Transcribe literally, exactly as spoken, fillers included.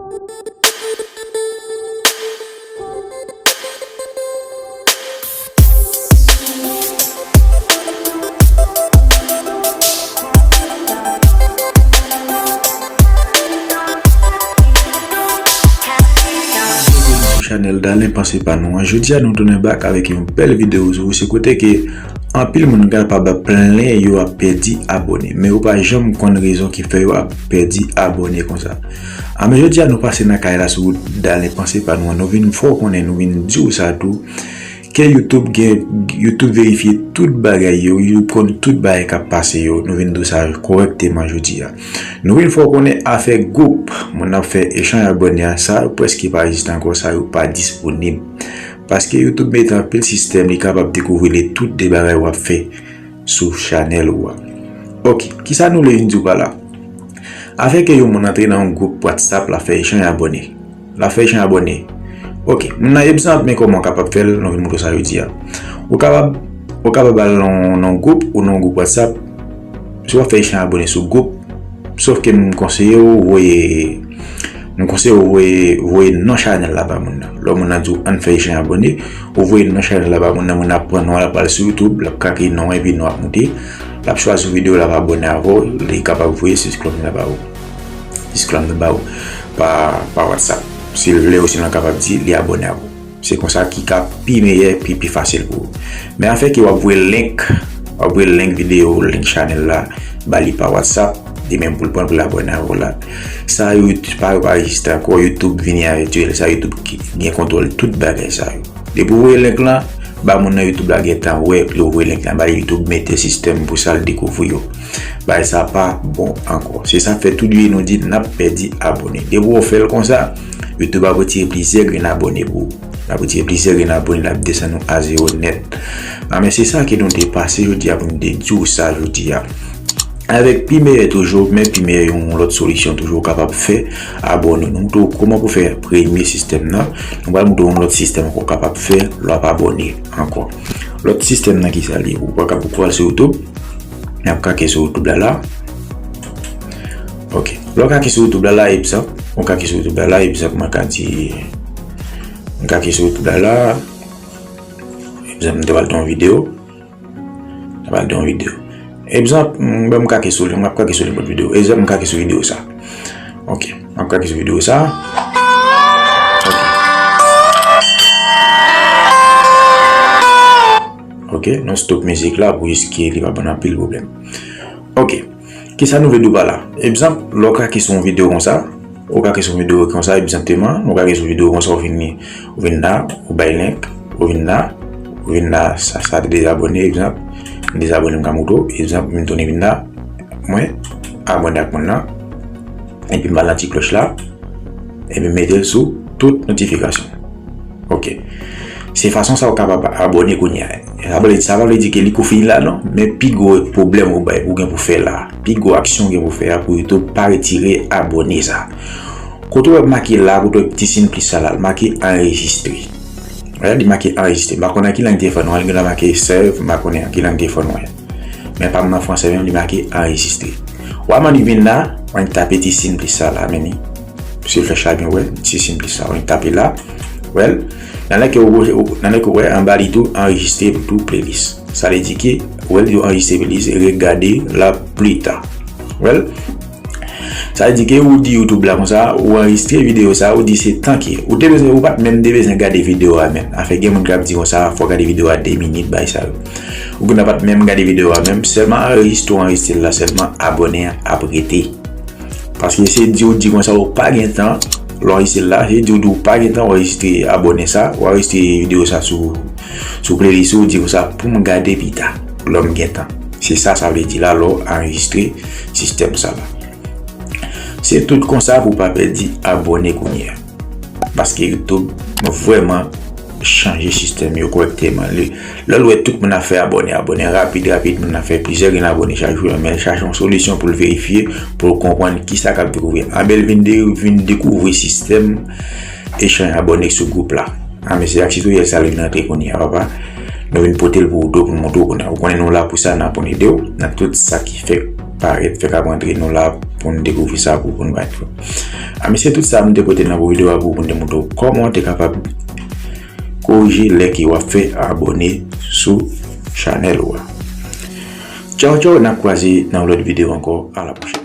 Sou chanèl Dalen Panse Pa Nou an, jodi a nou tounen back avèk yon bèl videyo sou se kote ke anpil moun kapab plenyen yo ap pèdi abòne, men yo pa janm konn rezon ki fè yo ap pèdi abòne konsa. A, men jodi a nou pase nan kay la sou Dalen Panse Pa Nou an, nou vin fè w konnen, nou vin di w sa tou, ke YouTube gen, YouTube verifye tout bagay yo, YouTube konn tout bagay k ap pase yo, nou vin di w sa kòrèkteman jodi a. Nou vin fè w konnen afè gwoup moun ap fè echanj abòne a, sa yo prèske pa egziste ankò, sa yo pa disponib. Paske YouTube mete anpil sistèm, li kapab dekouvri tout de bagay w ap fè sou chanèl ou a. Ok, kisa nou vle vin di w pa la? Afè ke yon moun antre nan yon gwoup WhatsApp, l ap fè echanj abòne. L ap fè echanj abòne. Ok, moun nan egzanp, men kòman w kapab fè l, nou vin montre w sa jodi a. Ou kapab, ou kapab al nan, nan yon gwoup ou nan yon gwoup WhatsApp, si w ap fè echanj abòne sou gwoup, sòf ke m konseye w voye, m konseye w voye, voye non chanèl la ba moun nan. Lè moun nan di w ann fè echanj abòne, ou voye non chanèl la ba moun nan, moun nan ap pran non an, l ap al sou YouTube, l ap krake non an, epi non an ap moute, l ap chwazi yon videyo, l ap abòne avè w, li kapab voye six cloud la ba ou. Six cloud la ba ou pa, pa WhatsApp. Si l vle, ou sinon l kapab di li abòne avè w. Se konsa ki ka pi meyè, pi, pi fasil pou ou. Men afè ke w ap voye link, w ap voye link videyo, link chanèl la, ba li pa WhatsApp, li menm pou l pran pou l abòne avè w la. Sa yo, pa yo pa egziste ankò, YouTube vini avèk yo, sa YouTube ki gen kontwòl tout bagay sa yo. Depi w voye link lan, ba moun nan YouTube la gentan wè, lè w voye link lan ba li, YouTube mete sistèm pou sa l dekouvri yo. Bagay sa pa bon ankò. Se sa k fè tout jounen nou di n ap pèdi abòne. Depi w fè l konsa, YouTube ap retire plizyè grenn abòne pou ou. L ap retire plizyè grenn abòne, l ap desann nou a zewo nèt. A, men se sa ke nou te pase jodi a pou nou te di w sa jodi a. Avèk pi meyè toujou, men pi meyè yon lòt solisyon toujou w kapab fè abòne. Nou montre w kòman pou fè premye sistèm nan. Nou pral montre w yon lòt sistèm ankò w kapab fè lè w ap abòne ankò. Lòt sistèm nan ki sa l ye? Ou pa ka pou pral sou YouTube. N ap krake sou YouTube la la. Ok. Lè w krake sou YouTube la la, egzanp, ou krake sou YouTube la la, egzanp, mwen ka di, m krake sou YouTube la la. Egzanp, m te pral te yon videyo. M te pral te yon videyo. Egzanp, m, m krake sou li, m ap krake sou nenpòt videyo. Egzanp, m krake sou videyo sa. Ok. M ap krake sou videyo sa. Ok. Ok, nou stop mizik la pou riske li pa ban n anpil pwoblèm. Ok, kisa nou vle di w pa la? Egzanp, lè w krake sou yon videyo konsa, ou krake sou yon videyo konsa, egzakteman, ou krake sou videyo konsa, ou vin, ou vin la, ou bay link, ou vin la, ou vin la, sa, sa te dezabòne, egzanp, m dezabòne, m ka montre w, egzanp, m tounen vin la, mwen abòne ak moun nan, epi m al nan ti klòch la, epi m mete l sou tout notifikasyon. Ok. Se fason sa w kapab abòne kounye a. Sa pa vle, sa pa vle di ke li kou fini la non, men pi gwo pwoblèm ou bay, ou gen pou fè la, pi gwo aksyon ou gen pou fè a pou YouTube pa retire abòne sa. Kote w wè make la, kote w wè ti siy plis sa la, l make anrejistre. Wè, li make anrejistre. M pa konnen ki lang telefòn ou an, li genlè make save, m pa konnen ki lang telefòn ou an. Men pa m nan franse menm, li make anrejistre. W a man li vin la, w a tape ti siy plis sa la, men li. Sou flèch la byen wè, ti siy plis sa, w a tape la. Wè l. Nan lè ke w, nan lè ke w wè, anba li tou, anrejistre tou playlist. Sa vle di ke, wè l, yo anrejistre playlist, regade la pli ta. Wè l. Sa vle di ke ou di YouTube la konsa, ou anrejistre videyo sa, ou di se tan ke. Ou te bezwen, ou pa t menm te bezwen gade videyo a menm. Afè gen moun k ap di konsa, fò w gade videyo a de minit, bay sa yo. Ou gen dwa pa t menm gade videyo a menm, sèlman anrejistre ou anrejistre l la, sèlman abòne an ap rete. Paske se di ou di konsa ou pa gen tan, lè w anrejistre l la, se di ou di ou pa gen tan, ou anrejistre abòne sa, ou anrejistre videyo sa sou, sou playlist ou, ou di konsa pou m gade pita, lè m gen tan. Se sa sa vle di la, lè w anrejistre sistèm sa la. Se tout konsa pou w pa pèdi abòne kounye a. Paske YouTube vrèman chanje sistèm yo kòrèkteman. Lè, lè l wè tout moun ap fè abòne, abòne rapid, rapid, moun ap fè plizyè grenn abòne chak jou, men l chache yon solisyon pou l verifye, pou l konprann kisa k ap dekouvri. Anben l vin de, vin dekouvri sistèm echanj abòne sou gwoup la. A, men se ak tutorial sa l vin rantre kounye a, papa. Nou vin pote l pou ou tou, pou n montre w kounye a. Ou konnen nou la pou sa, n ap konn ede w nan tout sa ki fèk parèt, fè k ap rantre nou la pou n dekouvri sa pou konn bay fò. A mesye, tout sa m te pote nan pou videyo a pou pou n te montre w kòman w te kapab korije lè ke w ap fè abòne sou chanèl ou a. Tchaw tchaw, n ap kwaze nan lòt videyo ankò. A la pwochèn.